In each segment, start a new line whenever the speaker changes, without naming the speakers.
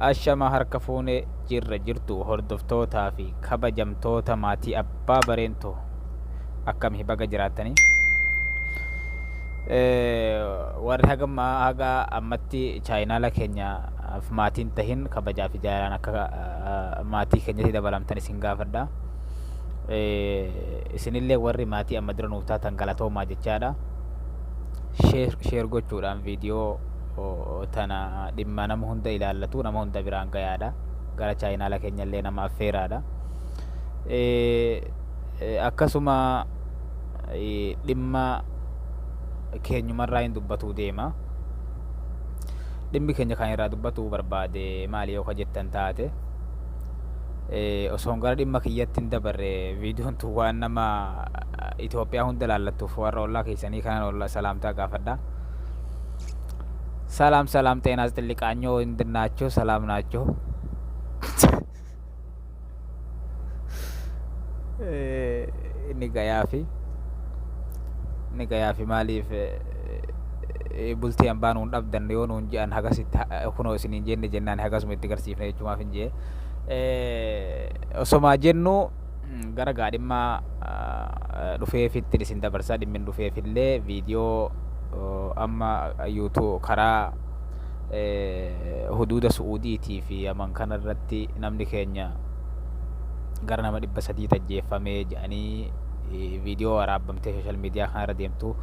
Ashama harka fuune jirra jirtu hordoftootaa fi kabajamtoota maatii abbaa bareentoo akkami baga jiraattanii. Warri haga haga ammatti chaayinaala keenya maatiin tahin kabajaa fi jaalalaan akka maatii keenyatti dabalamtan isin gaafadha. Isinillee warri maatii amma dura nuuf taatan galatoomaa jechaadha. Share gochuudhaan viidiyoo tana dhimma nama hunda ilaallatu nama hunda biraan gayaadha. Gara chaayinaala keenyallee nama affeeraadha. Akkasuma dhimma keenyumarraa hin dubbatuu deema. Dhimmi keenya kan irraa dubbatuu barbaade maali yoo ka jettan taate osoon gara dhimma kiyyatti hin dabarre viidiyoon tun waan nama Itoophiyaa hunda laallattuuf warra ollaa keessanii kanan olla salaamtaa gaafadha. ሰላም ሰላም፣ ጤና ይስጥልኝ። ቃኞ እንድናቸው ሰላም ናቸው። Inni gayaafi inni gayaafi maaliif bultii hambaa nuun dhabdan yoo nuun je'an hagasitti kunoo isiniin jenne jennaan hagasuma itti garsiifne jechumaaf hin jee. Osomaa jennu gara gaadhimmaa dhufeefittin isin dabarsa. Dhimmin dhufeefillee viidiyoo amma yuutuu karaa huduuda Su'uudiitii fi Yaman kana irratti namni keenya gara nama 300 tajjeeffamee jedhanii viidiyoo waraabamtee sooshaal miidiyaa kanarra deemtu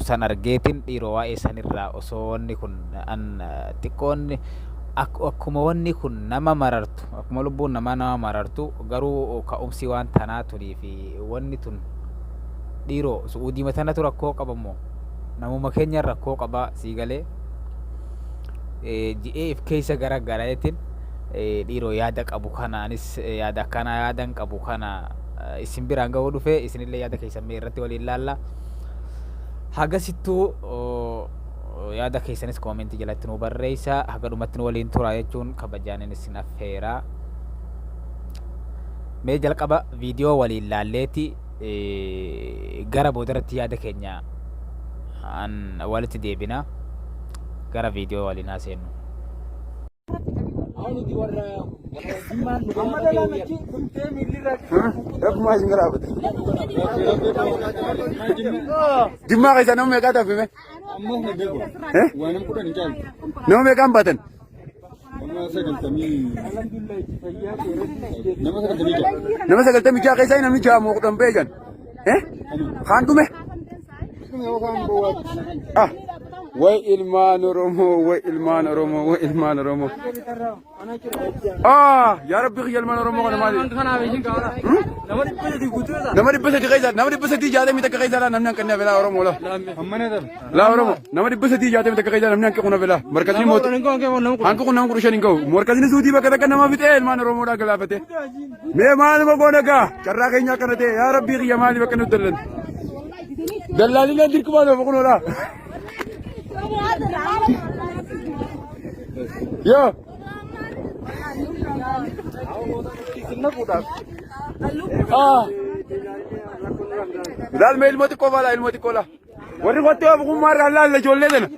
san argeetin dhiiroo waa'ee sanirraa osoo wanni kun an xiqqoonni akkuma wanni kun nama marartu akkuma lubbuun namaa nama marartu garuu ka'umsi waan tanaa tunii fi wanni tun dhiiroo Su'uudii matanatu rakkoo qabamoo namuma keenya rakkoo qaba sii galee ji'ee if keessa gara garaetin dhiiroo yaada qabu kana anis yaada akkanaa yaadan qabu kana isin biraan ga'uu dhufe isinillee yaada keessan mee irratti waliin laalla. Hagasittuu yaada keessanis koomentii jalatti nu barreessa haga dhumatti nu waliin tura jechuun kabajaanin isin affeera. Mee jalqaba viidiyoo waliin laalleeti gara boodarratti yaada keenya an walitti deebina gara viidiyoo waliin haaseennu.
Rabbumaa isin garaafate. Jimmaa keessa nama meeqaa tafime? Eh? Nama meeqaan baatan? Nama 96 keessaa namni 6 moo 10 ba'e jan. Eh? Kaan dhume? Ah. Way ilmaan Oromoo, way ilmaan Oromoo, way ilmaan Oromoo. Ah, yaa Rabbi kiyya ilmaan Oromoo kana maali? Nama 300 keessa, nama 361 keessa namni hanqanni hafelaa Oromoo la. Laa Oromoo, nama 361 keessa namni hanqi kun hafelaa. Markasni mootu. Hanqi kun nama 15 hin gahu. Markasni suutii bakka takka nama fixee ilmaan Oromoodhaa galaafate. Mee maaluma goona gaa? Carraa keenya akkana ta'e yaa Rabbii kiyya maaliif akka nutti dallan? Dallaalinaan dirqumaan oofu kunoodha. Yoo. Ah. Laal mee ilmoo xiqqoo faalaa ilmoo xiqqoo laa. Warri qottee oofu kun maarraa laalla ijoollee tana.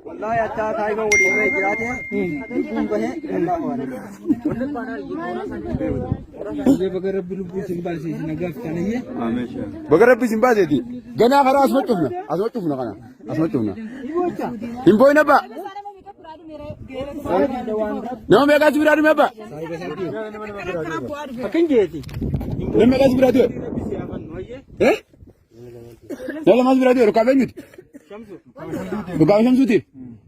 Wallahi hatta taa'ima waliin bahee jiraate lubbuun bahee Allahu a'lam.
Baga rabbi lubbuu isin baasee isin nagaaf taanayye.
Baga rabbi isin baaseeti. Ganaa karaa asuma cufna. Asuma cufna kana. Asuma cufna. Hin boo'in abbaa. Nama meeqaa si biraa dhume abbaa?
Akkan jeeti.
Nama meeqaa si biraa du'e? Eh? Nama lamaas biraa du'e rukaa eenyuti? Rukaa shamsuuti?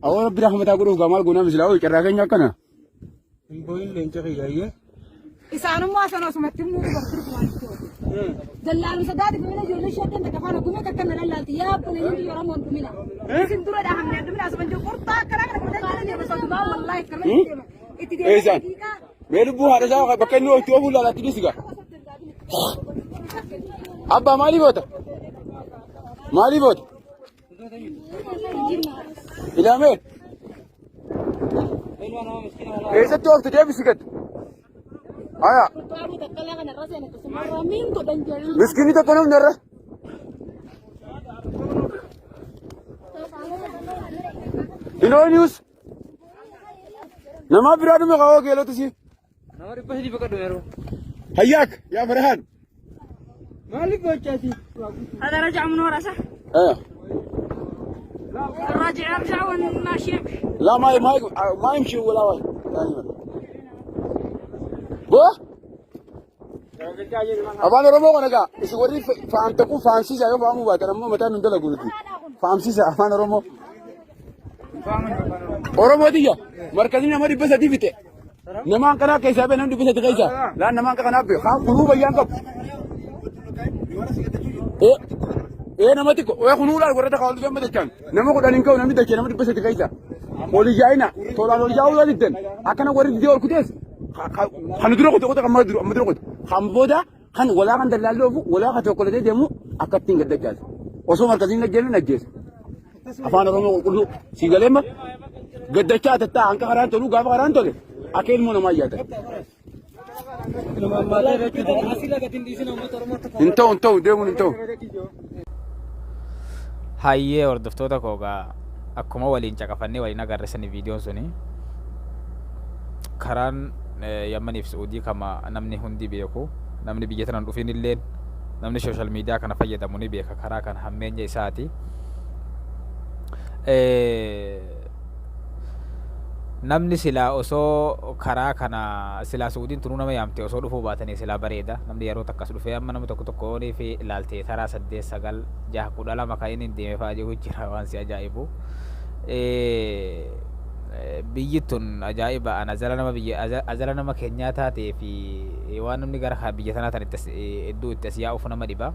Awoo rabbi rahmataa godhuuf gaa maal goonaa misilaa hoo carraa keenya akkana.
Hin boo'in leenca kiyya.
Isaanummaa sana osumatti himuu dubartii waan itti Dallaalum sadaati fi mina ijoollee ishee addan takka faana gumee takka na lallaalti. Yaa abbaa inni Oromoon dhumina. Isin dura dhahamne dhumina asuma jiru qurxaa akkana kana godhan jiran yeroo sodumaa wallaahi akkana deema. Itti deema
Eessaan?
daqiiqaa.
Mee lubbuu haadha isaa bakka inni oolchu oofuu laalaatti dhiisi gaa. Abbaa maalii boota? Maalii boota? Ilaamee. Eessatti ooftu deebisi gad. Aya. Miskiinni tokko namni irra. Hin oolnius. Namaa biraa dhume kaawoo geelota si.
Nama 300 bakka dhume yeroo.
Hayyaak yaa Farhaan.
Maaliif gochaati?
هذا رجع من ورا صح؟
Eh.
الراجع يرجع والماشي يمشي.
لا ما ما ما يمشي ولا واحد. Boo? Afaan Oromoo kana gaa isin warri fahamta kun fahamsiisa yoo fahamuu baatan ammoo mataan nun dalagu nuti. Fahamsiisa afaan Oromoo. Oromoo tiyya markazii nama 300 fixe. Nama hanqanaa keessaa bee namni 300 keessa. Laan nama hanqa kanaa bee kaan kunuu bayyaan qabu. Ee ee nama xiqqoo ee kunuu laal warra takka ol dhufee dachaan nama 10 hin ga'u namni dachee nama 300 keessa. Ol yaa'ina tolaan ol yaa'uu yoo diddan akkana warri didee ol kutees kan dura kute kute kan amma dura kute kan booda kan walaa kan dallaallee ofu walaa kan tokkolatee deemu akka ittiin gad dachaase. Osoo markaziin ajjeefne ajjeese. Afaan Oromoo qulqulluu sii galeemma gaddachaa tattaa hanqa karaan toluu gaafa karaan tole akka ilmoo namaa yaatan. Hin ta'u hin ta'u deemuun hin ta'u.
Hayyee hordoftoota koo gaa akkuma waliin caqafannee waliin agarre sani viidiyoon suni karaan Yammaniif Su'uudii kama namni hundi beeku namni biyya tana hin dhufin illeen namni social media kana fayyadamu ni beeka karaa kan hammeenya isaati. Namni silaa osoo karaa kana silaa Su'uudiin tunuu nama yaamte osoo dhufuu baatanii silaa bareeda. Namni yeroo takkas dhufee amma nama tokko tokko oonii fi ilaalte taraa 8 9 6 12 kan inni deeme fa'aa jiru jira waan si ajaa'ibu. Biyyi tun ajaa'iba an azala nama biyya azala nama keenyaa taatee fi waan namni gara biyya tanaa tan itti hedduu itti as yaa'uuf nama dhiba.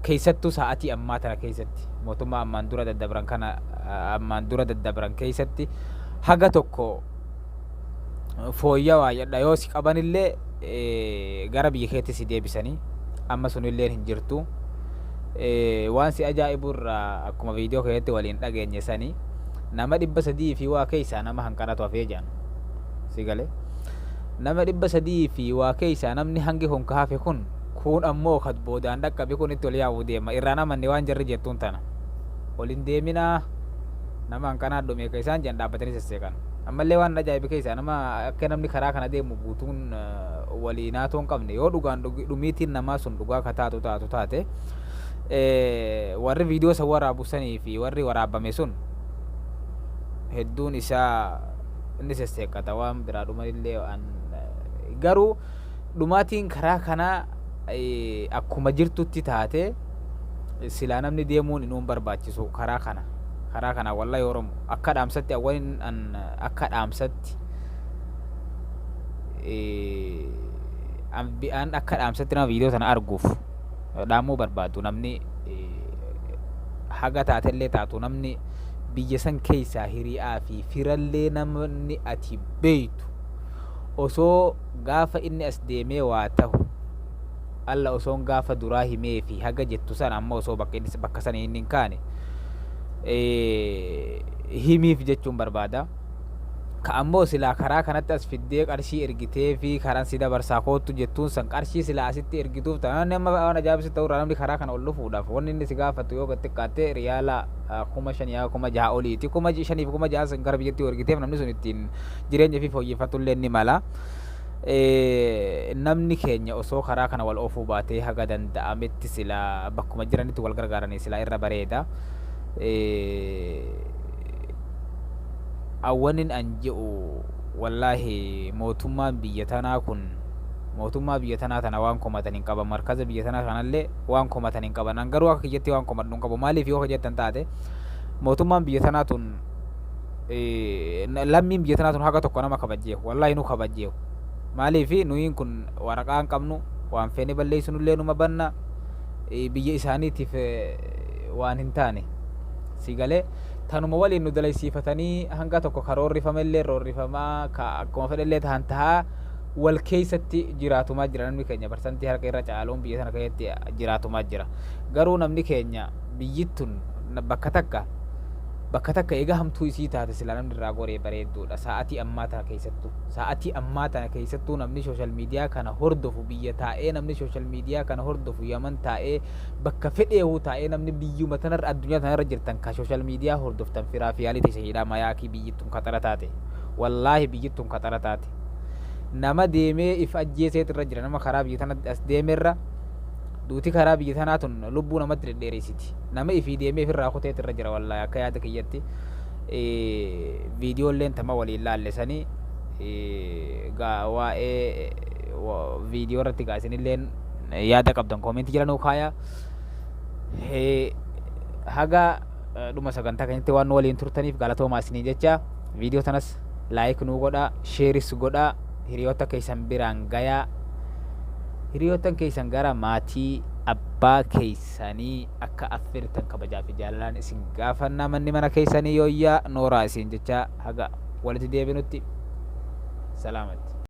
Keessattuu sa'atii ammaa tana keessatti mootummaa ammaan dura daddabran kana ammaan dura daddabran keessatti haga tokko fooyyawaa jedha yoo si qabanillee gara biyya keetti si deebisanii amma sunillee hin jirtu. Waan si ajaa'ibu irraa akkuma viidiyoo keessatti waliin dhageenye sani nama 300 fi waa keessaa nama hanqanatu hafee jedhan. Si galee? Nama 300 fi waa keessaa namni hangi kun ka hafe kun kuun ammoo kad boodaan dhaqqabe kun itti ol yaa'uu deema. Irraan amanne waan jarri jettuun tana. Ol hin deeminaa nama hanqanaa dhume ka isaan jedhan dhaabbatanii sesseeqan. Ammallee waan ajaa'ibe keessaa nama akka namni karaa kana deemu guutuun walii naatoo hin qabne yoo dhugaan dhumiitiin namaa sun dhugaa ka taatu taatu taate warri viidiyoo san waraabu sanii fi warri waraabame sun hedduun isaa inni sesseeqqata waan biraa dhumanillee an garuu dhumaatiin karaa kanaa akkuma jirtutti taate silaa namni deemuun inuun barbaachisu karaa kana karaa kana wallahi Oromo akka dhaamsatti awwalin an akka dhaamsatti an akka dhaamsatti nama viidiyoo tana arguuf dhaamuu barbaadu namni haga taatellee taatu namni biyya san keessaa hiriyaa fi firallee namni ati beeytu osoo gaafa inni as deemee waa tahu alla osoon gaafa duraa himee fi haga jettu sana amma osoo bakka inni bakka sana inni hin kaane himiif jechuun barbaada. Ka ammoo silaa karaa kanatti as fiddee qarshii ergitee fi karaan si dabarsaa koottu jettuun san qarshii silaa asitti ergituuf ta'a. Namni amma waan ajaa'ibsi ta'urraa namni karaa kana ol dhufuudhaaf wanni inni si gaafatu yoo gad xiqqaatte riyaala 5000 yaa 6000 oliiti. 5000 fi 6000 san gara biyyatti yoo ergiteef namni sun ittiin jireenya fi fooyyeffatu illee ni mala. Namni keenya osoo karaa kana wal oofuu baatee haga danda'ametti silaa bakkuma jiranitti wal gargaaranii silaa irra bareeda. Awwanin an je'u wallaahi mootummaan biyya tanaa kun mootummaa biyya tanaa tana waan komatan hin qaban markaza biyya tanaa kanallee waan komatan hin qaban an garuu akka kiyyatti waan komadhu hin qabu maaliif yoo ka jettan taate mootummaan biyya tanaa tun lammiin biyya tanaa tun haga tokko nama kabajjeehu wallaahi nu kabajjeehu maaliif nuyiin kun waraqaa hin qabnu waan feene balleessinullee numa banna biyya isaaniitiif waan hin taane si galee tanuma waliin nu dalaysiifatanii hanga tokko ka roorrifamellee roorrifamaa ka akkuma fedhellee tahan tahaa wal keessatti jiraatumaa jira namni keenya parsantii harka irra caaluun biyya sana keessatti jiraatumaa jira garuu namni keenya biyyi tun bakka takka Bakka takka eega hamtuu isii taate silaa namni irraa goree bareedduudha. Sa'atii ammaa tana keessattuu. Sa'atii ammaa tana keessattuu namni social media kana hordofu biyya taa'ee namni social media kana hordofu Yaman taa'ee bakka fedheehuu taa'ee namni biyyuma tanarra addunyaa tanarra jirtan ka social media hordoftan firaa fi yaalii teessan hidhaa mayaakii biyyi tun kaxara taate. Wallaahi biyyi tun kaxara taate. Nama deemee if ajjeeseet irra jira nama karaa biyya tana as deemerra duuti karaa biyya tanaa tun lubbuu namatti dhedheereessiti. Nama ifii deemee ifirraa kuteet irra jira wallaahi akka yaada kiyyatti viidiyoolleen tama waliin laalle sanii gaa waa'ee viidiyoo irratti gaa isinilleen yaada qabdan koomentii jala nuu kaayaa. Haga dhuma sagantaa keenyatti waan nu waliin turtaniif galatoomaa isiniin jecha viidiyoo tanas like nuu godhaa sheeris godhaa hiriyoota keessan biraan gayaa hiriyoottan keessan gara maatii abbaa keessanii akka affeertan kabajaa fi jaalalaan isin gaafannaa manni mana keessanii yooyyaa nooraa isin jecha haga walitti deebinutti salaamatti.